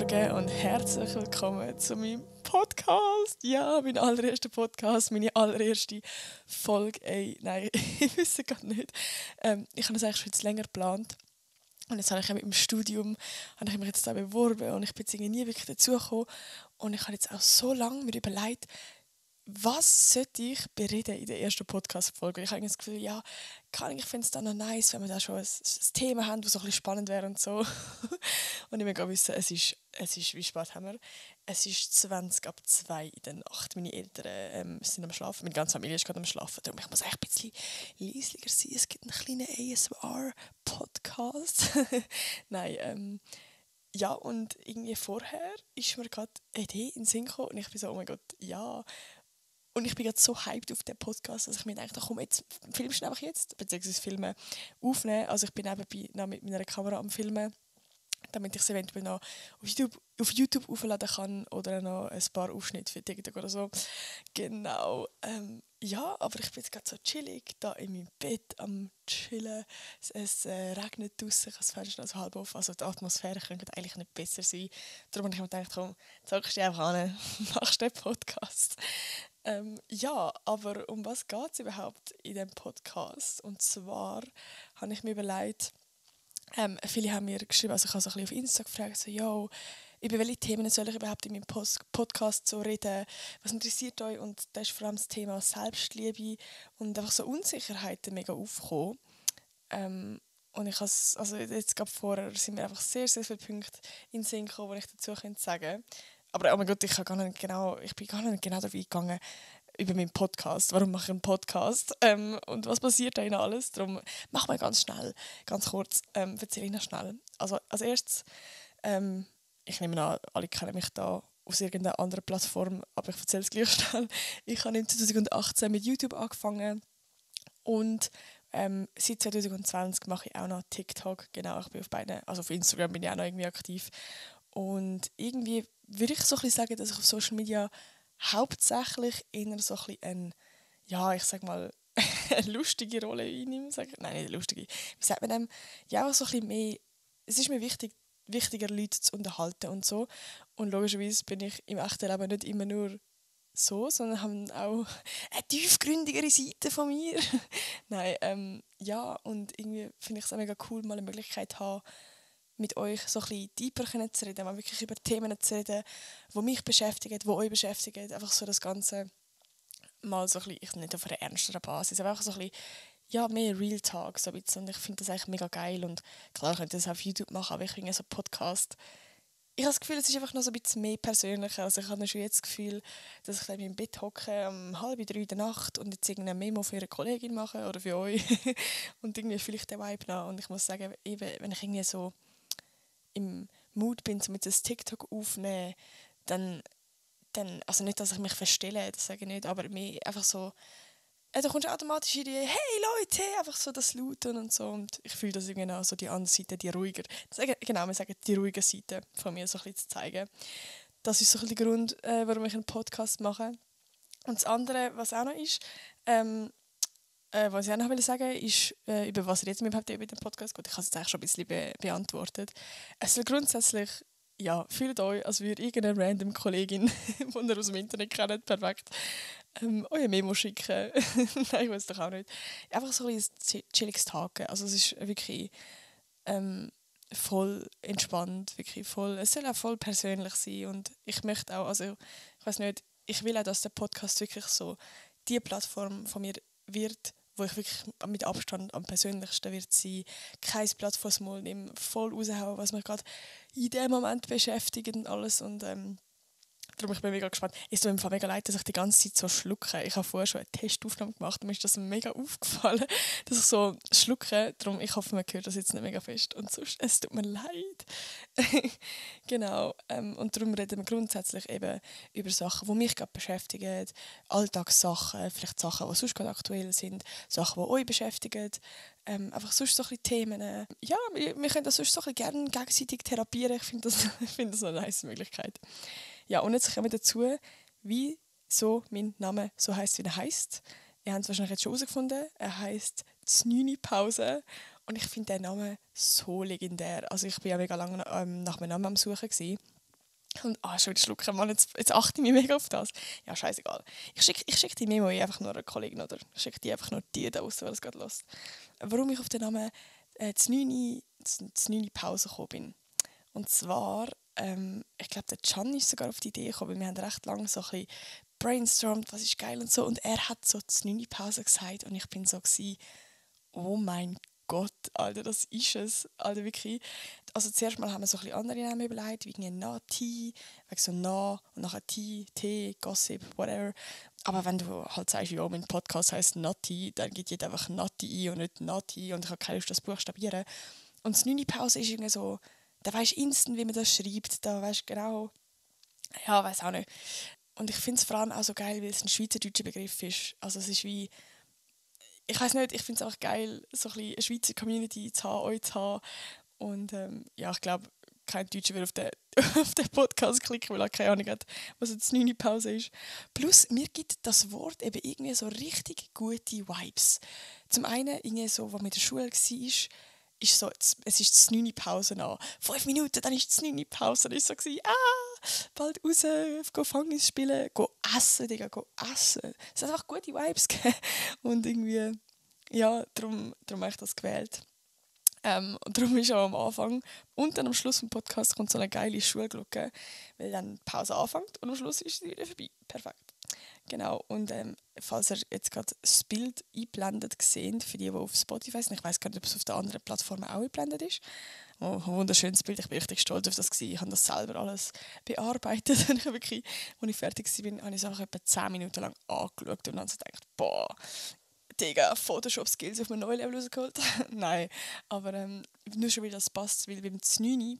Morgen und herzlich willkommen zu meinem Podcast. Ja, mein allererster Podcast, meine allererste Folge. Ey, nein, ich weiß gar nicht. Ich habe das eigentlich schon jetzt länger geplant. Und jetzt habe ich mit dem Studium habe ich mich jetzt da beworben und ich bin jetzt irgendwie nie wirklich dazugekommen. Und ich habe jetzt auch so lange mir überlegt, was sollte ich bereden in der ersten Podcast-Folge? Ich habe das Gefühl, ja, ich finde es dann noch nice, wenn wir da schon ein Thema haben, das so ein bisschen spannend wäre und so. Und ich möchte auch wissen, wie spät haben wir? Es ist 20 ab 2 in der Nacht. Meine Eltern sind am Schlafen, meine ganze Familie ist gerade am Schlafen. Darum ich muss echt ein bisschen leislicher sein. Es gibt einen kleinen ASMR-Podcast. Nein, ja, und irgendwie vorher ist mir gerade eine Idee in den Sinn gekommen und ich bin so, oh mein Gott, ja. Und ich bin gerade so hyped auf den Podcast, dass ich mir gedacht habe, komm, jetzt filmst du einfach jetzt, beziehungsweise Filme aufnehmen. Also ich bin nebenbei noch mit meiner Kamera am Filmen, damit ich es eventuell noch auf YouTube aufladen kann oder noch ein paar Ausschnitte für TikTok oder so. Genau. Ja, aber ich bin jetzt gerade so chillig, da in meinem Bett am Chillen. Es regnet draussen, ich habe das Fenster also halb offen. Also die Atmosphäre könnte eigentlich nicht besser sein. Darum habe ich mir gedacht, komm, zockst du dich einfach an, machst den Podcast. Ja, aber um was geht es überhaupt in diesem Podcast? Und zwar habe ich mir überlegt, viele haben mir geschrieben, also ich habe so ein bisschen auf Insta gefragt, so, yo, über welche Themen soll ich überhaupt in meinem Podcast so reden? Was interessiert euch? Und da ist vor allem das Thema Selbstliebe und einfach so Unsicherheiten mega aufgekommen. Und ich also jetzt gerade vorher sind mir einfach sehr, sehr viele Punkte in den Sinn gekommen, die ich dazu sagen könnte. Aber oh mein Gott, ich bin gar nicht genau darauf eingegangen, über meinen Podcast. Warum mache ich einen Podcast? Und was passiert da in alles? Darum machen wir ganz schnell, ganz kurz, erzähle ich noch schnell. Also als erstes, ich nehme an, alle kennen mich da aus irgendeiner anderen Plattform, aber ich erzähle es gleich schnell. Ich habe 2018 mit YouTube angefangen und seit 2020 mache ich auch noch TikTok. Genau, ich bin auf beiden, also auf Instagram bin ich auch noch irgendwie aktiv. Und irgendwie würde ich so ein bisschen sagen, dass ich auf Social Media hauptsächlich eher so ein bisschen ich sag mal, eine lustige Rolle einnehme. Nein, nicht eine lustige. Wie sagt man dem? Ja, auch so ein bisschen mehr, es ist mir wichtiger, Leute zu unterhalten und so. Und logischerweise bin ich im echten Leben nicht immer nur so, sondern habe auch eine tiefgründigere Seite von mir. Nein, ja, und irgendwie finde ich es auch mega cool, mal eine Möglichkeit zu haben, mit euch so ein bisschen tiefer zu reden, mal wirklich über Themen zu reden, die mich beschäftigen, die euch beschäftigen. Einfach so das Ganze mal so ein bisschen, ich nicht auf einer ernsteren Basis, aber einfach so ein bisschen, ja, mehr Real Talk. So ein bisschen. Und ich finde das eigentlich mega geil. Und klar, ich könnte das auf YouTube machen, aber ich finde so Podcast. Ich habe das Gefühl, es ist einfach noch so ein bisschen mehr persönlicher. Also ich habe schon jetzt das Gefühl, dass ich in meinem Bett hocke um 2:30 in der Nacht und jetzt irgendeine Memo für eine Kollegin mache oder für euch. Und irgendwie vielleicht den Vibe nach. Und ich muss sagen, eben, wenn ich irgendwie so im Mut bin, um jetzt ein TikTok aufzunehmen, dann, also nicht, dass ich mich verstelle, das sage ich nicht, aber mir einfach so, da kommst du automatisch in die «Hey Leute!» einfach so das Lauten und so. Und ich fühle das irgendwie auch so die andere Seite, die ruhiger, genau, wir sagen die ruhige Seite von mir so ein bisschen zu zeigen. Das ist so ein bisschen der Grund, warum ich einen Podcast mache. Und das andere, was auch noch ist, was ich auch noch sagen will, ist, über was redet man überhaupt über den Podcast? Gut, ich habe es jetzt eigentlich schon ein bisschen beantwortet. Es soll grundsätzlich, ja, fühlt euch, als würde irgendeine random Kollegin, die ihr aus dem Internet kennt, perfekt, euer Memo schicken. Nein, ich weiß doch auch nicht. Einfach so ein chilliges Tagen. Also es ist wirklich voll entspannt, wirklich voll. Es soll auch voll persönlich sein und ich möchte auch, also ich weiß nicht, ich will auch, dass der Podcast wirklich so die Plattform von mir wird, wo ich wirklich mit Abstand am persönlichsten wird sein. Kein Blatt vor das Maul nehmen, voll raushauen, was mich gerade in dem Moment beschäftigt und alles und darum ich bin mega gespannt. Es tut mir mega leid, dass ich die ganze Zeit so schlucke. Ich habe vorher schon eine Testaufnahme gemacht und mir ist das mega aufgefallen, dass ich so schlucke. Darum, ich hoffe, man hört das jetzt nicht mega fest. Und sonst, es tut mir leid. Genau. Und darum reden wir grundsätzlich eben über Sachen, die mich gerade beschäftigen. Alltagssachen, vielleicht Sachen, die sonst gerade aktuell sind. Sachen, die euch beschäftigen. Einfach sonst so ein bisschen Themen. Ja, wir können das sonst so ein bisschen gerne gegenseitig therapieren. Ich finde das, ich finde das eine nice Möglichkeit. Ja, und jetzt kommen wir dazu, wieso mein Name so heisst, wie er heisst. Ihr habt es wahrscheinlich jetzt schon herausgefunden. Er heisst «Znüni Pause». Und ich finde den Namen so legendär. Also ich war ja mega lange nach meinem Namen am Suchen gewesen. Und schon wieder schlucken, Mann, jetzt achte ich mich mega auf das. Ja, scheißegal. Ich schick die Memo einfach nur einer Kollegin oder ich schicke die einfach nur die da raus, die das gerade lässt. Warum ich auf den Namen «Znüni Pause» gekommen bin. Und zwar, ich glaube, der Can ist sogar auf die Idee gekommen, weil wir haben recht lange so ein bisschen brainstormt, was ist geil und so. Und er hat so «Znüni Pause» gesagt und ich bin so gewesen, oh mein Gott, Alter, das ist es. Alter, wirklich. Also zuerst mal haben wir so ein bisschen andere Namen überlegt, wie irgendwie «Na-Ti», wegen so «Na» und nachher «Ti», «Tee», «Gossip», whatever. Aber wenn du halt sagst, ja, mein Podcast heisst «Nati», dann gibt jeder einfach «Nati» ein und nicht «Nati» und ich habe keine Lust, das buchstabieren. Und das «Nüni Pause» ist irgendwie so, da weisst du instant, wie man das schreibt, da weisst du genau, ja, weiß auch nicht. Und ich finde es vor allem auch so geil, weil es ein schweizerdeutscher Begriff ist. Also es ist wie, ich weiß nicht, ich finde es auch geil, so ein bisschen eine Schweizer Community zu haben, euch zu haben. Und ja, ich glaube, kein Deutscher wird auf den, auf den Podcast klicken, weil er keine Ahnung hat, was jetzt 9 Pause ist. Plus, mir gibt das Wort eben irgendwie so richtig gute Vibes. Zum einen, irgendwie so, als man in der Schule war, ist so, es ist die 9 Pause an. 5 Minuten, dann ist die 9 Pause. Dann war es so, bald raus, go Fangis spielen, go essen, Digga, go essen. Es hat einfach gute Vibes gegeben. Und irgendwie, ja, darum habe ich das gewählt. Und darum ist auch am Anfang und dann am Schluss vom Podcast kommt so eine geile Schulglocke, weil dann die Pause anfängt und am Schluss ist sie wieder vorbei. Perfekt. Genau, und falls ihr jetzt gerade das Bild eingeblendet seht, für die auf Spotify sind, ich weiß gar nicht, ob es auf den anderen Plattformen auch eingeblendet ist. Oh, ein wunderschönes Bild, ich bin richtig stolz auf das gewesen. Ich habe das selber alles bearbeitet. Und ich wirklich, als ich fertig war, habe ich es einfach etwa 10 Minuten lang angeschaut und dann so gedacht, boah, Digga, Photoshop-Skills auf ein neues Level rausgeholt. Nein, aber nur schon, weil das passt, weil beim 9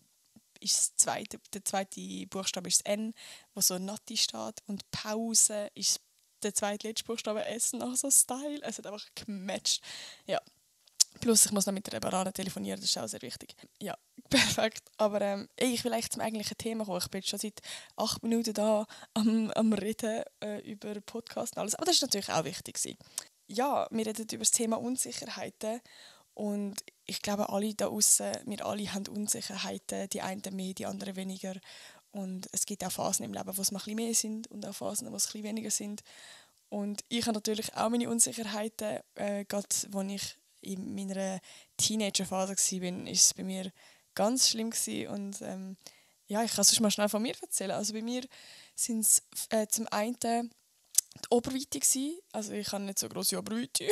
ist der zweite Buchstabe ist das N, wo so Nati steht, und Pause ist der zweitletzte Buchstabe S nach so Style. Es hat einfach gematcht. Ja. Plus, ich muss noch mit der Banane telefonieren, das ist auch sehr wichtig. Ja, perfekt. Aber ich will eigentlich zum eigentlichen Thema kommen. Ich bin jetzt schon seit 8 Minuten da am Reden über Podcasts und alles. Aber das war natürlich auch wichtig gewesen. Ja, wir reden über das Thema Unsicherheiten und ich glaube, alle da außen, wir alle haben Unsicherheiten, die einen mehr, die anderen weniger. Und es gibt auch Phasen im Leben, wo es mal ein bisschen mehr sind und auch Phasen, wo es ein bisschen weniger sind. Und ich habe natürlich auch meine Unsicherheiten, gerade als ich in meiner Teenagerphase war, war es bei mir ganz schlimm gewesen. Und ja, ich kann es mal schnell von mir erzählen. Also bei mir sind es zum einen die Oberweite gewesen. Also ich habe nicht so grosse Oberweite.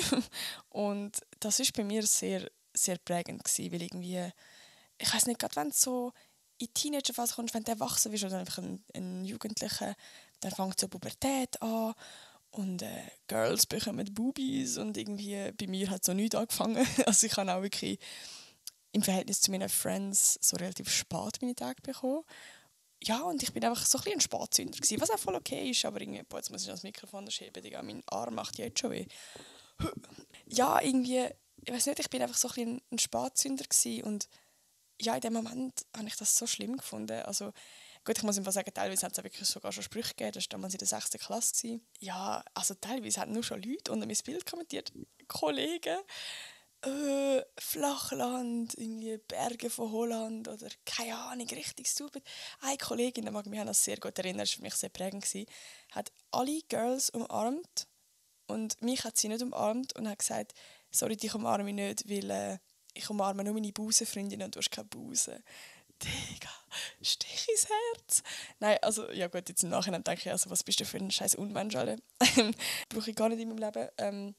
Und das ist bei mir sehr, sehr prägend gewesen, weil irgendwie, ich weiß nicht, gerade wenn du so in die Teenagerphase kommst, wenn du erwachsen bist oder einfach ein Jugendlicher, dann fängt so Pubertät an und Girls bekommen Bubis und irgendwie bei mir hat so nichts angefangen. Also ich habe auch wirklich im Verhältnis zu meinen Friends so relativ spät meine Tage bekommen. Ja, und ich bin einfach so ein bisschen ein Spatzünder gewesen, was auch voll okay ist, aber irgendwie, boah, jetzt muss ich das Mikrofon schieben, Digga, mein Arm macht jetzt schon weh. Ja, irgendwie, ich weiß nicht, ich bin einfach so ein bisschen ein Spatzünder gewesen und ja, in dem Moment habe ich das so schlimm gefunden. Also, gut, ich muss einfach sagen, teilweise hat es wirklich sogar schon Sprüche gegeben, das war damals in der 6. Klasse gewesen. Ja, also teilweise haben nur schon Leute unter mein Bild kommentiert, Kollegen, Flachland, irgendwie Berge von Holland oder keine Ahnung, richtig stupid. Eine Kollegin, die mag mich an das sehr gut erinnern, das war für mich sehr prägend, hat alle Girls umarmt und mich hat sie nicht umarmt und hat gesagt, sorry, dich umarme ich nicht, weil ich umarme nur meine Busenfreundin und du hast keine Busen. Digga, Stich ins Herz. Nein, also, ja gut, jetzt im Nachhinein denke ich, also, was bist du für ein scheiß Unmensch, Alter? Brauche ich gar nicht in meinem Leben.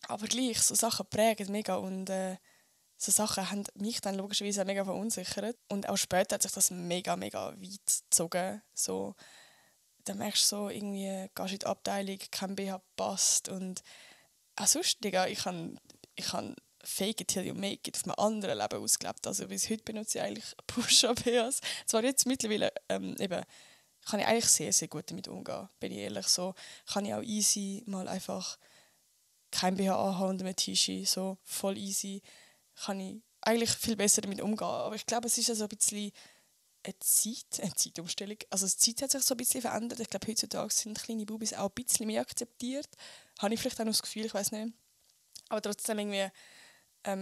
Aber gleich, so Sachen prägen mega und so Sachen haben mich dann logischerweise auch mega verunsichert. Und auch später hat sich das mega, mega weit gezogen. So, dann merkst du so, irgendwie gehst du in die Abteilung, kein BH passt und auch sonst, Digga, ich han Fake it till you make it auf einem anderen Leben ausgelebt. Also bis heute benutze ich eigentlich Push-Up-BHs. Zwar jetzt mittlerweile eben, kann ich eigentlich sehr, sehr gut damit umgehen, bin ich ehrlich. So kann ich auch easy mal einfach kein BH anhaben und ein T-Shirt, so voll easy. Kann ich eigentlich viel besser damit umgehen. Aber ich glaube, es ist also ein bisschen eine Zeitumstellung. Also die Zeit hat sich so ein bisschen verändert. Ich glaube, heutzutage sind kleine Bubis auch ein bisschen mehr akzeptiert. Habe ich vielleicht auch noch das Gefühl, ich weiß nicht. Aber trotzdem irgendwie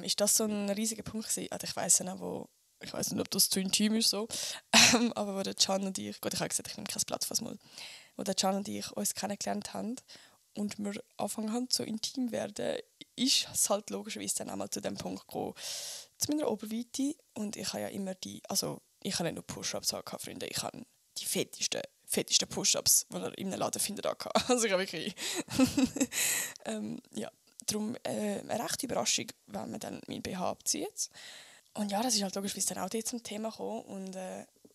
ist das so ein riesiger Punkt gewesen. Also ich weiss noch, ich weiß nicht, ob das zu intim ist so, aber wo der Can und ich, gut, ich habe gesagt, ich nehme kein Blatt fürs Maul, wo der Can und ich uns kennengelernt haben und wir angefangen haben zu intim zu werden, ist es halt logischerweise dann einmal zu dem Punkt gekommen, zu meiner Oberweite. Und ich habe ja immer also ich habe nicht nur Push-Ups gehabt, Freunde, ich habe die fettesten Push-Ups, die ihr in einem Laden findet, gehabt. Also ich habe wirklich ja, darum eine rechte Überraschung, wenn man dann mein BH abzieht. Und ja, das ist halt logisch, dann auch dort zum Thema gekommen. Und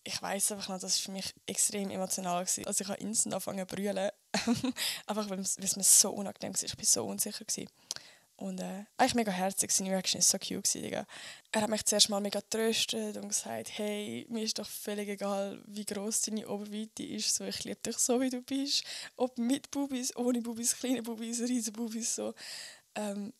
ich weiss einfach noch, das war für mich extrem emotional gewesen. Also ich habe instant angefangen zu brüllen. Einfach, weil es mir so unangenehm war. Ich war so unsicher gewesen. Und eigentlich mega herzig, seine Reaction war so cute gewesen, Digga. Er hat mich zuerst mal mega getröstet und gesagt, hey, mir ist doch völlig egal, wie gross deine Oberweite ist. So, ich liebe dich so, wie du bist. Ob mit Bubis, ohne Bubis, kleine Bubis, riesen Bubis, so.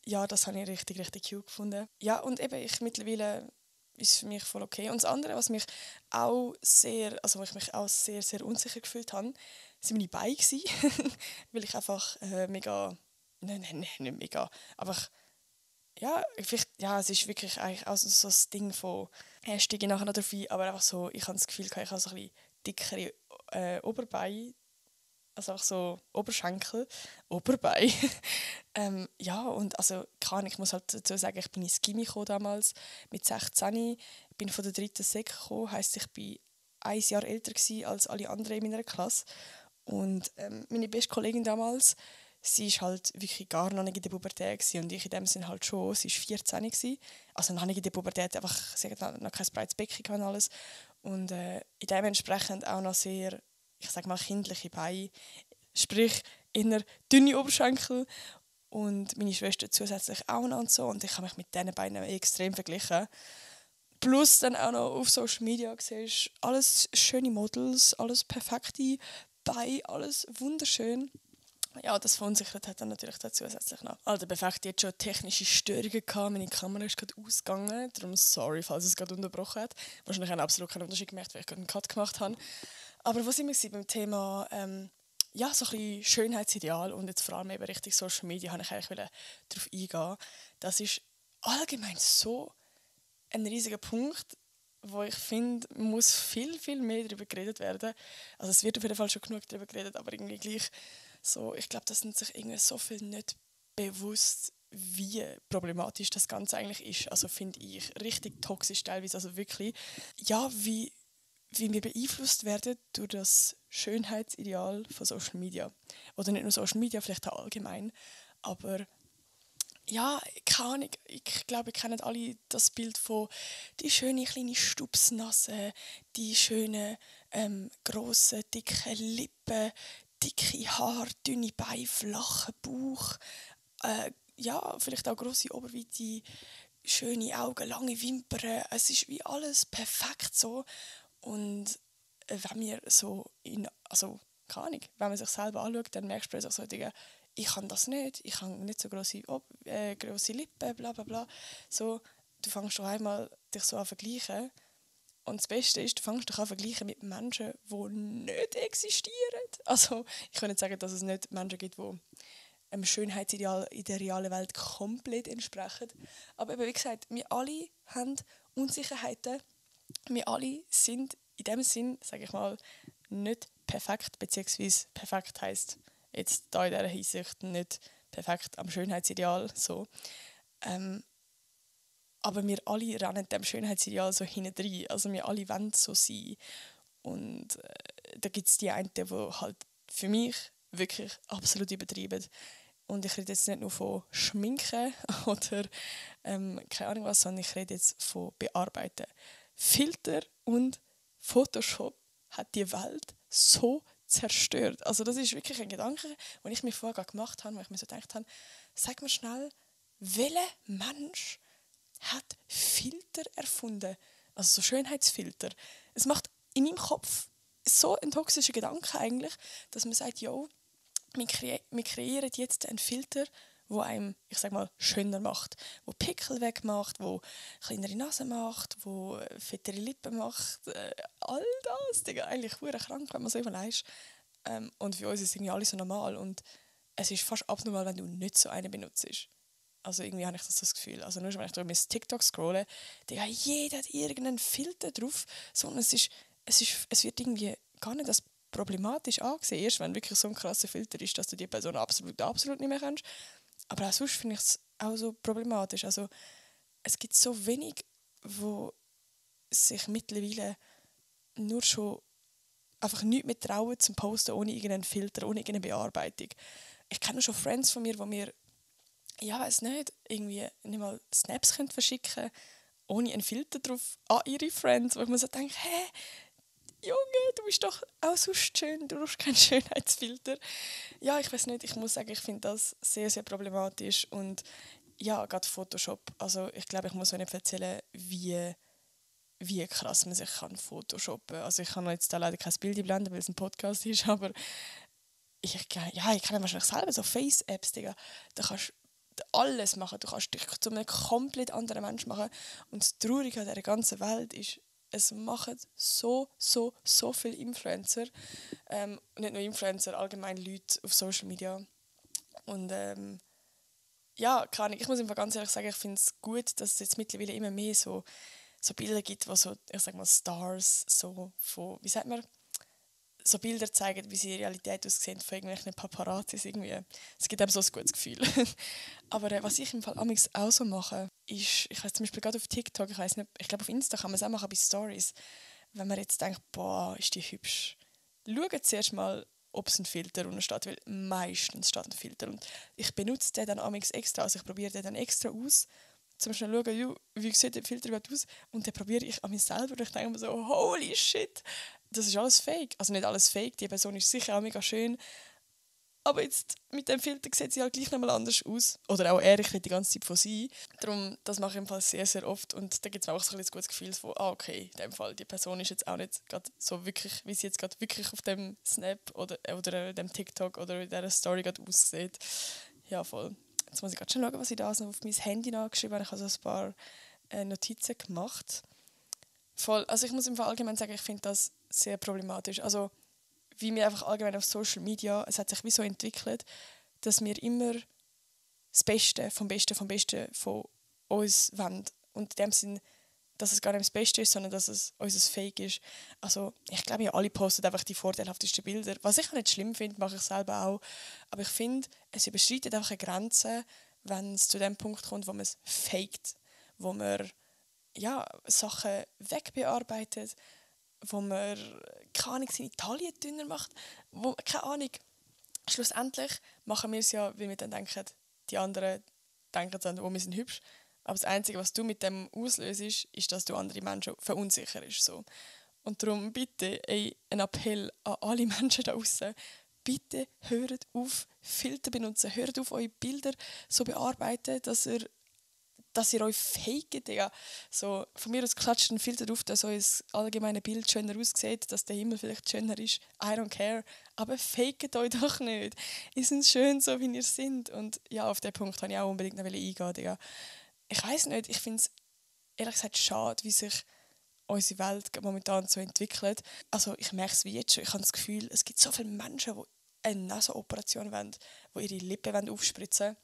Ja, das habe ich richtig, richtig cute gefunden. Ja, und eben, mittlerweile ist es für mich voll okay. Und das andere, was mich auch sehr, also wo ich mich auch sehr, sehr unsicher gefühlt habe, sind meine Beine gewesen. Weil ich einfach mega, nein, nicht mega, aber ja, vielleicht, ja, es ist wirklich eigentlich auch so ein Ding von, ich steige nachher noch drauf ein, aber einfach so, ich habe das Gefühl, ich habe so ein bisschen dickere Oberbeine, also auch so Oberschenkel, Oberbein. Ja, und also klar, ich muss halt dazu sagen, ich bin ins Gymi damals mit 16. Ich bin von der 3. Sek gekommen, heisst, ich war 1 Jahr älter als alle anderen in meiner Klasse. Und meine beste Kollegin damals, sie war halt wirklich gar noch nicht in der Pubertät gewesen, und ich in dem Sinne halt schon, sie war 14 gewesen. Also noch nicht in der Pubertät, einfach, sie hat noch kein breites Becken und alles. Und dementsprechend auch noch sehr, ich sage mal, kindliche Beine. Sprich, eher dünne Oberschenkel und meine Schwester zusätzlich auch noch und so. Und ich habe mich mit diesen beiden extrem verglichen. Plus dann auch noch auf Social Media siehst, alles schöne Models, alles perfekte Beine, alles wunderschön. Ja, das verunsichert hat dann natürlich zusätzlich noch. Also der Perfekt hat schon technische Störungen gehabt, meine Kamera ist gerade ausgegangen, darum sorry, falls es gerade unterbrochen hat. Wahrscheinlich habe ich absolut keinen Unterschied gemerkt, weil ich gerade einen Cut gemacht habe. Aber was sind wir beim Thema ja, so ein bisschen Schönheitsideal und jetzt vor allem eben richtig Social Media, habe ich eigentlich darauf eingehen. Das ist allgemein so ein riesiger Punkt, wo ich finde, muss viel, viel mehr darüber geredet werden. Also es wird auf jeden Fall schon genug darüber geredet, aber irgendwie gleich so, ich glaube, das sind sich irgendwie so viel nicht bewusst, wie problematisch das Ganze eigentlich ist. Also finde ich richtig toxisch teilweise, also wirklich. Ja, wie wir beeinflusst werden durch das Schönheitsideal von Social Media. Oder nicht nur Social Media, vielleicht auch allgemein. Aber ja, keine Ahnung, ich glaube, ihr kennt alle das Bild von die schöne kleine Stupsnase, die schönen, grossen, dicken Lippen, dicke Haare, dünne Beine, flachen Bauch, ja, vielleicht auch grosse Oberweite, schöne Augen, lange Wimpern. Es ist wie alles perfekt so. Und wenn wir so also keine Ahnung, wenn man sich selber anschaut, dann merkst du plötzlich so, Digga, ich kann das nicht, ich habe nicht so grosse Lippen, bla bla bla. So, du fängst doch einmal dich so an zu vergleichen. Und das Beste ist, du fängst dich an zu vergleichen mit Menschen, die nicht existieren. Also, ich kann nicht sagen, dass es nicht Menschen gibt, die einem Schönheitsideal in der realen Welt komplett entsprechen. Aber eben, wie gesagt, wir alle haben Unsicherheiten. Wir alle sind in dem Sinn, sage ich mal, nicht perfekt, beziehungsweise perfekt heisst jetzt da in dieser Hinsicht nicht perfekt am Schönheitsideal so. Aber wir alle rennen dem Schönheitsideal so hinein. Also wir alle wollen so sein. Und da gibt es die einen, die halt für mich wirklich absolut übertreiben. Und ich rede jetzt nicht nur von Schminken oder keine Ahnung was, sondern ich rede jetzt von Bearbeiten. Filter und Photoshop hat die Welt so zerstört. Also das ist wirklich ein Gedanke, den ich mir vorher gemacht habe, wo ich mir so gedacht habe, sag mir schnell, welcher Mensch hat Filter erfunden? Also so Schönheitsfilter. Es macht in meinem Kopf so ein toxischer Gedanke eigentlich, dass man sagt, jo, wir kreieren jetzt einen Filter, wo einem, ich sag mal, schöner macht, wo Pickel wegmacht, wo kleinere Nase macht, wo fettere Lippen macht, all das, Digga, eigentlich verdammt krank, wenn man so überlegt. Und für uns ist irgendwie alles so normal und es ist fast abnormal, wenn du nicht so einen benutzt. Also irgendwie habe ich das Gefühl. Also nur schon, wenn ich durch mein TikTok scrolle, Digga, jeder hat irgendeinen Filter drauf. So, und es wird irgendwie gar nicht als problematisch angesehen. Erst wenn wirklich so ein krasser Filter ist, dass du die Person absolut nicht mehr kennst. Aber auch sonst finde ich es auch so problematisch. Also es gibt so wenig, wo sich mittlerweile nur schon einfach nichts mehr trauen zum Posten ohne irgendeinen Filter, ohne irgendeine Bearbeitung. Ich kenne schon Friends von mir, die mir, ja, weiß nicht, irgendwie nicht mal Snaps verschicken können, ohne einen Filter drauf an ihre Friends, wo ich mir so denke, hä, Junge, du bist doch auch so schön, du brauchst keinen Schönheitsfilter. Ja, ich weiß nicht, ich muss sagen, ich finde das sehr, sehr problematisch und ja, gerade Photoshop, also ich glaube, ich muss euch nicht erzählen, wie krass man sich kann photoshoppen. Also ich kann jetzt da leider kein Bild einblenden, weil es ein Podcast ist, aber ich kenne wahrscheinlich selber so Face-Apps, Digga. Da kannst du alles machen. Du kannst dich zu einem komplett anderen Menschen machen. Und das Traurige an dieser ganzen Welt ist, es machen so viele Influencer. Nicht nur Influencer, allgemein Leute auf Social Media. Und ja, keine Ahnung. Ich muss einfach ganz ehrlich sagen, ich finde es gut, dass es jetzt mittlerweile immer mehr so Bilder gibt, wo so, ich sag mal, Stars so von, wie sagt man, so Bilder zeigen, wie sie in Realität aussehen von irgendwelchen Paparazzis irgendwie. Es gibt einem so ein gutes Gefühl. Aber was ich im Fall amigs auch so mache, ist, ich weiß zum Beispiel gerade auf TikTok, ich weiß nicht, ich glaube auf Insta kann man es auch machen bei Stories. Wenn man jetzt denkt, boah, ist die hübsch. Schaut zuerst mal, ob es ein Filter drunter steht, weil meistens steht ein Filter. Und ich benutze den dann amigs extra, also ich probiere den dann extra aus, zum schnell schauen, wie sieht der Filter überhaupt aus. Und dann probiere ich an mich selber und ich denke mir so, holy shit, das ist alles fake. Also nicht alles fake, die Person ist sicher auch mega schön. Aber jetzt mit dem Filter sieht sie halt gleich nochmal anders aus. Oder auch er, ich rede die ganze Zeit von sie. Darum, das mache ich im Fall sehr, sehr oft. Und da gibt es auch so ein gutes Gefühl von, okay, in dem Fall, die Person ist jetzt auch nicht gerade so wirklich, wie sie jetzt gerade wirklich auf dem Snap oder dem TikTok oder in dieser Story gerade aussieht. Ja, voll. Jetzt muss ich gerade schon schauen, was ich da noch auf mein Handy nachgeschrieben habe. Ich habe so ein paar Notizen gemacht. Voll. Also ich muss im Fall allgemein sagen, ich finde das sehr problematisch. Also wie wir einfach allgemein auf Social Media, es hat sich wie so entwickelt, dass wir immer das Beste vom Besten von uns wollen. Und in dem Sinn, dass es gar nicht das Beste ist, sondern dass es unser Fake ist. Also ich glaube, ja, alle posten einfach die vorteilhaftesten Bilder. Was ich auch nicht schlimm finde, mache ich selber auch. Aber ich finde, es überschreitet einfach eine Grenze, wenn es zu dem Punkt kommt, wo man es faked, wo man ja, Sachen wegbearbeitet, wo man, keine Ahnung, in Italien dünner macht, wo, keine Ahnung, schlussendlich machen wir es ja, weil wir dann denken, die anderen denken dann, oh, wir sind hübsch, aber das Einzige, was du mit dem auslöst, ist, dass du andere Menschen verunsicherst. So. Und darum bitte, ein Appell an alle Menschen da draußen, bitte hört auf, Filter benutzen, hört auf, eure Bilder so bearbeiten, dass ihr euch faket, Digga. So, von mir aus klatscht ein Filter drauf, dass euer allgemeine Bild schöner aussieht, dass der Himmel vielleicht schöner ist. I don't care. Aber faket euch doch nicht. Ihr seid schön, so wie ihr seid. Und ja, auf den Punkt wollte ich auch unbedingt noch eingehen, Digga. Ich weiss nicht, ich finde es ehrlich gesagt schade, wie sich unsere Welt momentan so entwickelt. Also ich merke es wie jetzt schon. Ich habe das Gefühl, es gibt so viele Menschen, die eine Nasenoperation wollen, die ihre Lippen aufspritzen wollen.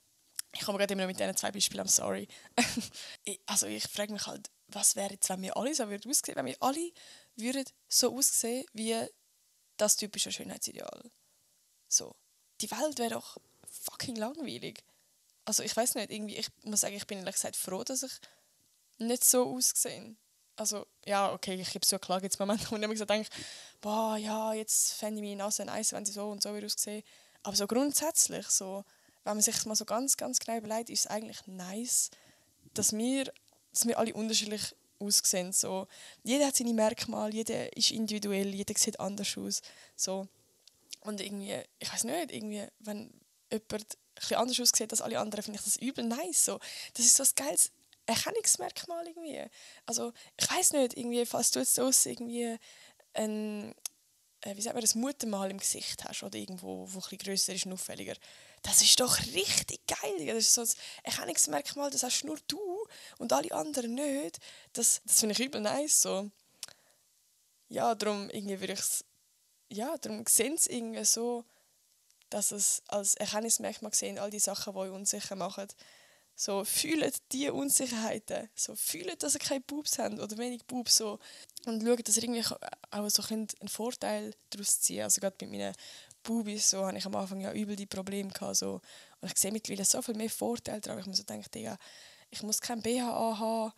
Ich komme gerade immer noch mit diesen 2 Beispielen, I'm sorry. Also ich frage mich halt, was wäre jetzt, wenn wir alle so würden aussehen, wenn wir alle würden so aussehen wie das typische Schönheitsideal. So. Die Welt wäre doch fucking langweilig. Also ich weiß nicht, irgendwie, ich muss sagen, ich bin ehrlich gesagt froh, dass ich nicht so aussehe. Also, ja, okay, ich gebe so klar, jetzt Momente, wo ich mir so denke, boah, ja, jetzt fände ich meine Nase nice, wenn sie so und so aussehen. Aber so grundsätzlich, so, wenn man sich das mal so ganz, ganz genau überlegt, ist es eigentlich nice, dass wir alle unterschiedlich aussehen. So, jeder hat seine Merkmale, jeder ist individuell, jeder sieht anders aus. So. Und irgendwie, ich weiß nicht, irgendwie, wenn jemand ein bisschen anders aussieht als alle anderen, finde ich das übel nice. So. Das ist so ein geiles Erkennungsmerkmal irgendwie. Also, ich weiß nicht, irgendwie, falls du jetzt so irgendwie ein wie sagt man, das Muttermal im Gesicht hast oder irgendwo, wo ein bisschen grösser ist und auffälliger. Das ist doch richtig geil. Das ist so ein Erkennungsmerkmal, das hast nur du und alle anderen nicht. Das finde ich übel nice. So. Ja, darum irgendwie würde ich's, ja, darum sehen sie irgendwie so, dass es als Erkennungsmerkmal sehen, all die Sachen, die uns unsicher machen. So, fühlt die Unsicherheiten. So, fühlt, dass ihr keine Boobs habt oder wenig Boobs. So. Und schaut, dass ihr irgendwie auch so einen Vorteil daraus ziehen könnt. Also gerade mit meinen Bubis so, hatte ich am Anfang ja übel die Probleme gehabt, so. Und ich sehe mittlerweile so viel mehr Vorteile daran. Ich mir so denke, Digga, ich muss kein BH haben,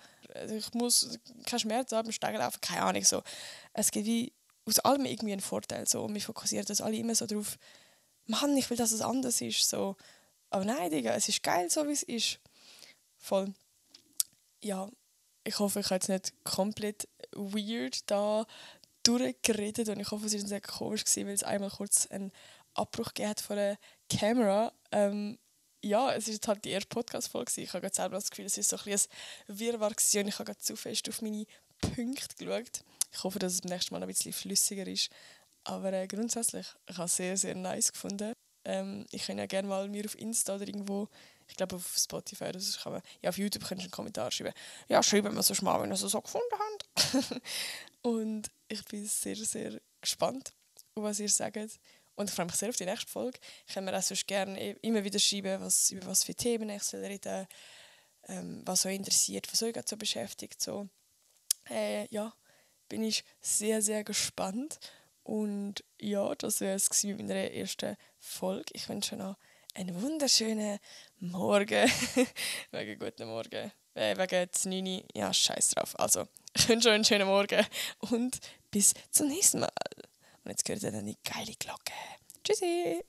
ich muss keinen Schmerz haben beim Steigen laufen, keine Ahnung. So. Es gibt wie aus allem irgendwie einen Vorteil. So. Und wir fokussieren das alle immer so drauf, Mann, ich will, dass es anders ist. So. Aber nein, Digga, es ist geil, so wie es ist. Voll. Ja, ich hoffe, ich habe jetzt nicht komplett weird da durchgeredet und ich hoffe, es war sehr komisch gewesen, weil es einmal kurz einen Abbruch gegeben hat von der Kamera. Ja, es ist halt die erste Podcast-Folge. Ich habe gerade selber das Gefühl, es ist so ein bisschen ein Wirrwarr gewesen und ich habe gerade zu fest auf meine Punkte geschaut. Ich hoffe, dass es beim nächsten Mal ein bisschen flüssiger ist. Aber grundsätzlich, ich habe es sehr, sehr nice gefunden. Ich kann ja gerne mal mir auf Insta oder irgendwo, ich glaube auf Spotify oder so, ja, auf YouTube könnt ihr einen Kommentar schreiben. Ja, schreiben wir so mal, wenn ihr es so gefunden habt. Und ich bin sehr, sehr gespannt, was ihr sagt. Und ich freue mich sehr auf die nächste Folge. Ich kann mir auch sonst gerne immer wieder schreiben, über was für Themen ich reden soll, was euch interessiert, was euch gerade so beschäftigt. So. Ja, bin ich sehr, sehr gespannt. Und ja, das wäre es mit meiner ersten Folge. Ich wünsche noch einen wunderschönen Morgen. Wegen guten Morgen. Wegen 9 Uhr. Ja, scheiß drauf. Also, ich wünsche euch einen schönen Morgen und bis zum nächsten Mal. Und jetzt gehört ihr dann die geile Glocke. Tschüssi!